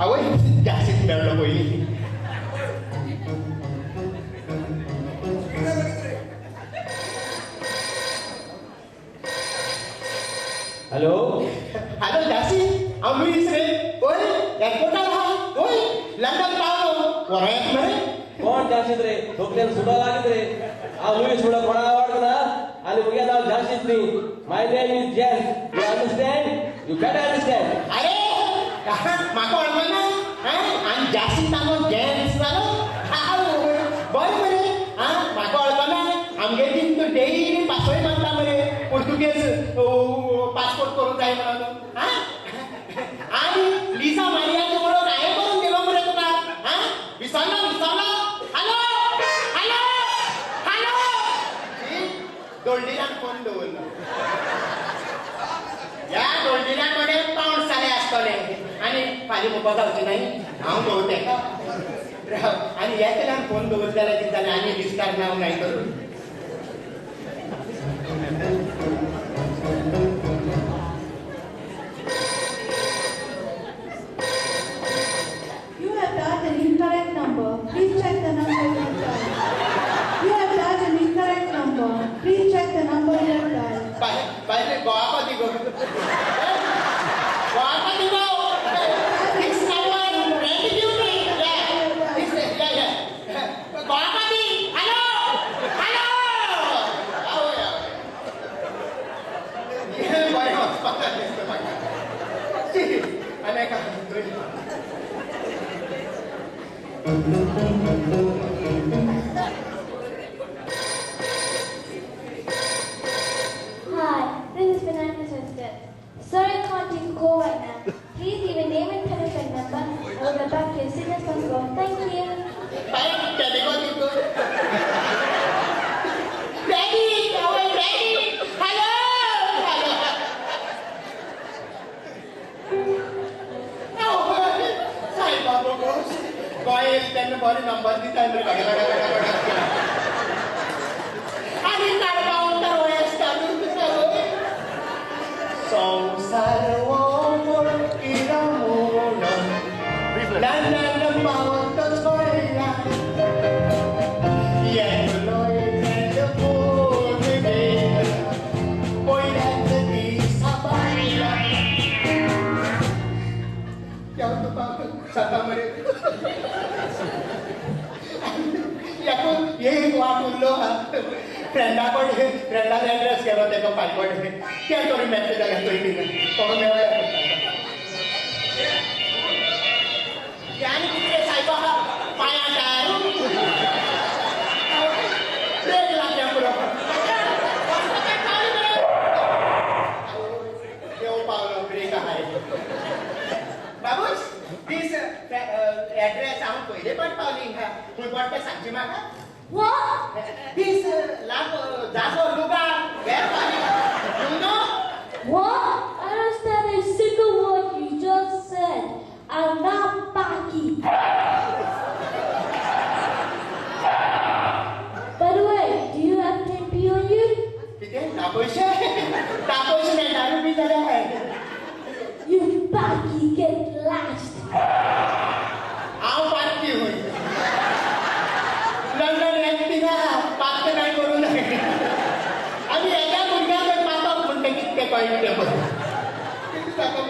आवय जासीत मेळ्ळो पयलीं. हॅलो हॅलो जासी, हांव लुईस रे. ओय एअरपोर्टार आहा. ओय लंडन पावलो, व्हरोयात मरे. कोण जाशीत रे? तोकलेन सुडो लागीत रे. हांव लुईस सुडो कोणा आवडना आनी मुगे नांव जाशीत न्ही. My name is James. You understand? You better understand. अरे म्हाका वळखना आनी जासी ताजो जेम्स जालो. बरें मरे. आं म्हाका वळखना. आमगे तीन तूं डेली पासय मारता मरे, पुर्तुगेज पासपोर्ट करूंक जाय म्हणून. आं आनी लिजा मारियाची वळख हांवें करून दिलो मरे तुका. आं विसरलो विसरलो. Hello hello hello. दोल्डिरान फोन दवरलो. ह्या दोल्डिरा कडेन पावंड जाले आसतले आनी फाल्यां मुखार जावचें न्हय. हांव न्हू तेका. आनी एकल्यान फोन दवरले जाल्यार कितें जालें आनी लिस्टार नांव नाय तर. You have dialed an incorrect number. Please check the number you have dialed. You have dialed an incorrect number. Please check the number you have dialed. Bye Goa the go, Goa the go. This number friend give me. Yeah, this, yeah, yeah. Goa the. Hello hello. आवय आवय, हें बरें वचपाक दिसता म्हाका. आनी एका. Hi, this is Fernanda Assistant. Sorry I can't take a call right now. Please leave a name and telephone number. I will get back to you as soon as possible. Thank you. बाय telephone दितो. Daddy, आवय daddy. Hello hello. Saibaba गो, गोंय येयले तेन्ना बरे number दिता मरे, गडा गडा गडा गडा. आनी काडपाक वय आसता. संवसार हो किरामोण लंडन पावतच कळ्ळा. येतलो टेलिफोन घेवन पयल्याच दिसा बायला. तुका जाता मरे. एक वाट उरलो. फ्रेंडा कडेन, फ्रेंडान एड्रेस केलो तेका फाय कडेन. ते तरी मेळटले जाल्यार पयलीं कोण मेळ्ळ्यार. आनी कितें सायबा, पांयां टायर ब्रेक लागल्या पुरो. देव पावलो, ब्रेक आहाय. बाबूश, दीस एड्रेस हांव पयले पाट पावली हिंगा. खंय पडटा सांगची म्हाका? What? This जागो लुगार where पावली, you know? What? I don't understand a single word you just said. I'm not Paki. By the way, do you have 10p on you? कितें धा पयशे? धा पयशे मेळटा बी जाल्यार. You Paki, get lashed. हांव पातकी हूंय? लंडन एक्टिंग आहा, पातक कांय करूं नाय. आनी एका भुरग्याक पातक म्हणटा कितें कळटा पळय. कितें जाता